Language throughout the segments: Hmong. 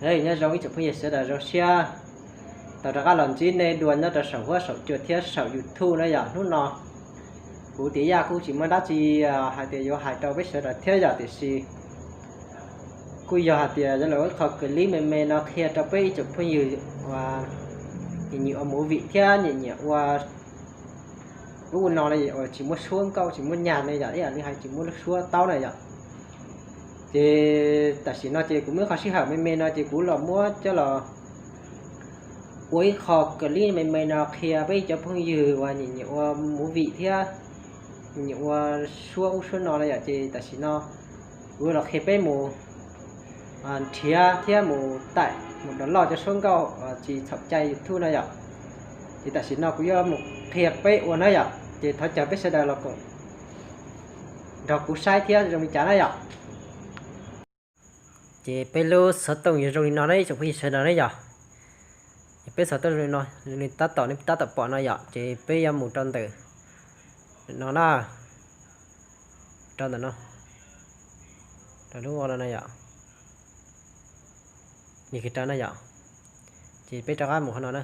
Hey, nyob zoo ib tsoom phooj ywg sawv daws, zoo siab tau rov qab los ntsib nej dua nyob rau saum huab saum cua thiab saum YouTube na yom. Hnub no kuv Tiav Yaj kuj tsis muaj dab tsi hais tias yuav hais rau peb sawv daws thiab yom, tiam sis kuj yog hais tias yuav los ua ib qho clip me me no qhia rau peb ib tsoom phooj ywg uas nyiam nyiam ua movie thiab nyiam nyiam ua ub ua no ne, uas tsis muaj suab nkauj tsis muaj nyag ne yom, ib yam li hais tsis muaj lub suab taub na yom. Ces tam sim no ces kuv muaj ib qho sij hawm me me no ces kuv los muab coj los ua ib qho clip me me no qhia peb cov phooj ywg uas nyiam nyiam ua movie thiab nyiam nyiam ua suab ub suab no na yom. Ces tam sim no kuv los qhia peb mus nrhiav thiab mus taim mus download cov suab nkauj uas tsis txhaum cai YouTube no yom. Ces tam sim no kuv yuav mus qhia peb ua na yom, ces thov caw peb sawv daws los koom nrog kuv saib thiab zoo li cas na yom. Ces peb lub xov tooj yuav zoo li no na ib tsoom phooj ywg sawv daws na yom. Ces peb xov tooj zoo li no, zoo li tab tom nej tab tom pom no yom, ces peb yuav mus rau ntawm no na, rau ntawm no, rau lub no na yom. Nim kis rau na yom. Ces peb rov qab mus qhov no na,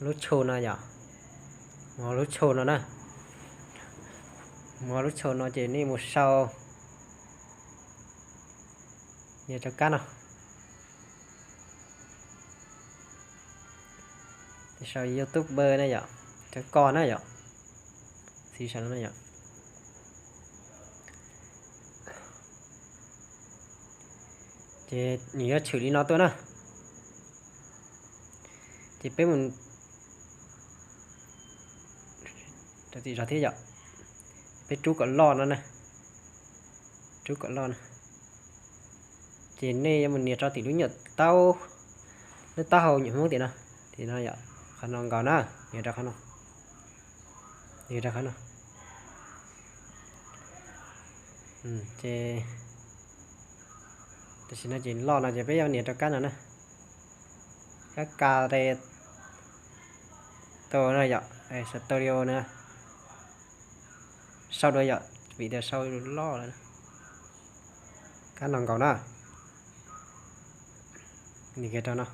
lub tsho no yom, mus lub tsho no na, mus lub tsho no ces nej mus sau nias rau kab no, sau YouTuber na yom, cov ko na yom, xws li saum no na yom. Ces nws yuav tshwm li no tuaj na. Ces peb mus rau tim zog thiab yom. Peb rub kom loj no na. Rub kom loj no. Ces nej yuav mus nias rau tim lub nyuam taub, lub taub hau nyuam Hmoob tim no. Tim no yom, qhov no nkaus na, nias rau qhov no. Nias rau qhov no. Ces tam sim no ces loj no ces peb yuav nias rau kab no na. Kab ka tau na yom, studio na. Sau dua yom, vim tias sau loj lawm. Kab no nkaus na. Nim kis rau no.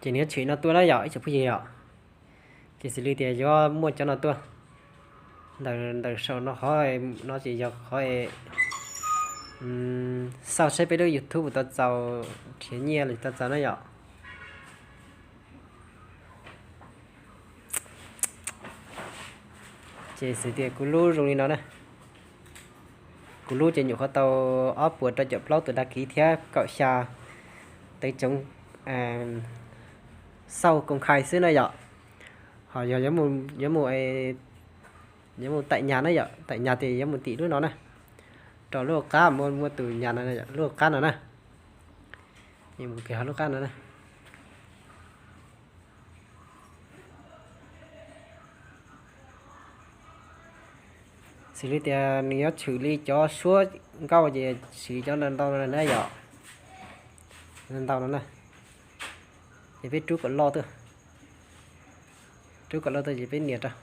Ces nws yuav tshwm no tuaj na yom ib tsoom phooj ywg yom. Ces xws li tias yuav muaj cov no tuaj. Ntawm saum no qhov no ces yog qhov xauj saib peb lub YouTube tau txaus nrhiav nyiaj los tau txaus na yom. Ces xws tias kuv lub zoo li no na. Kuv lub ces nyuam qhuav tau ob puas rau caum plaub tus đăng ký thiab kaum xya tawv tsoov xauj công khai xwb na yom. Ho yog yuav mus, yuav mus taim nyag na yom, taim nyag ces yuav mus tim lub no na. Rau lub qab muaj, muaj tus nyag no, lub qab no na. Mus kiag lub qab no na. Xws li tias nws yuav tshwm li cov suab nkauj ces siv cov ntau ntau no na yom. Ntau ntau no na. Ces peb rub kom loj tuaj. Rub kom loj tuaj ces peb nias rau.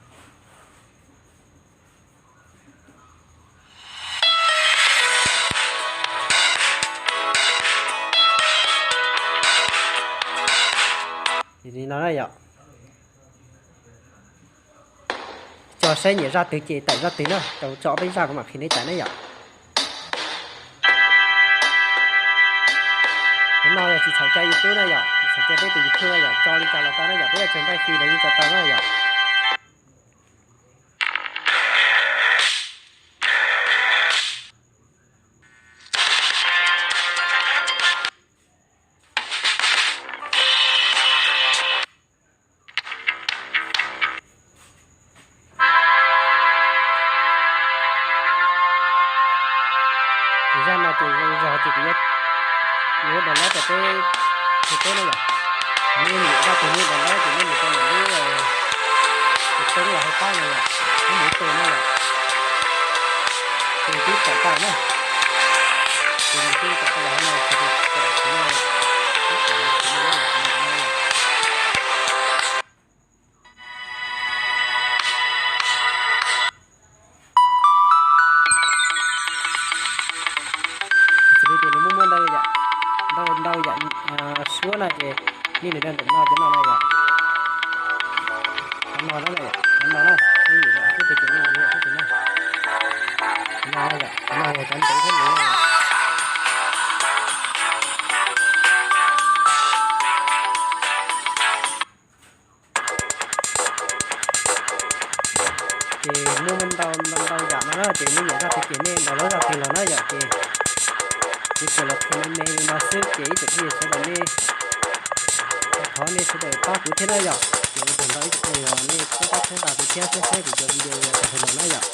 Li no na yom. Tso saib nyiam zaj twg ces tải zaj twg na, rau tso ob peb zaj kuv mam qhia neb tải na yom. Cov no yog tsis txhaum cai YouTube na yom, tsis txhaum cai peb tus YouTube na yom, tso li cas los tau na yom, peb yuav tsum npaj fi los yeej tso tau na yom. Ces zaj no ces zoo zog ces kuv yuav download rau peb, peb na yom. Nej nyiam zaj twg nej download ces nej mus rau ntawm lub, tus toob los hauv qab no yom, lub mus tes no yom. Ces twb tawm tau na. Ces nws twb tawm tau los hauv no, ces tawm siv no yom. Twb tawm los siv no na yom. suab no ces nej nias rau ntawm no ces no na yom. Qhov no na, qhov no na, nej nias rau xwb ces nej nias rau xwb ces na. Qhov no yom, qhov no yog cov ntev thiab no. Ces muaj ntau ntau ntau yam no na, ces nej nias zaj twg ces nej download zaj twg los na yom. Ces kuv tsuas los qhia me me li no xwb ces ib tsoom phooj ywg sawv daws nej, thov nej sawv daws pab kuv thiab na yom. Ces ua tsaug ntau ib tsoom phooj ywg nej txhawb pab txhawb nqa kuv thiab saib kuv cov video uas tau hais los na yom.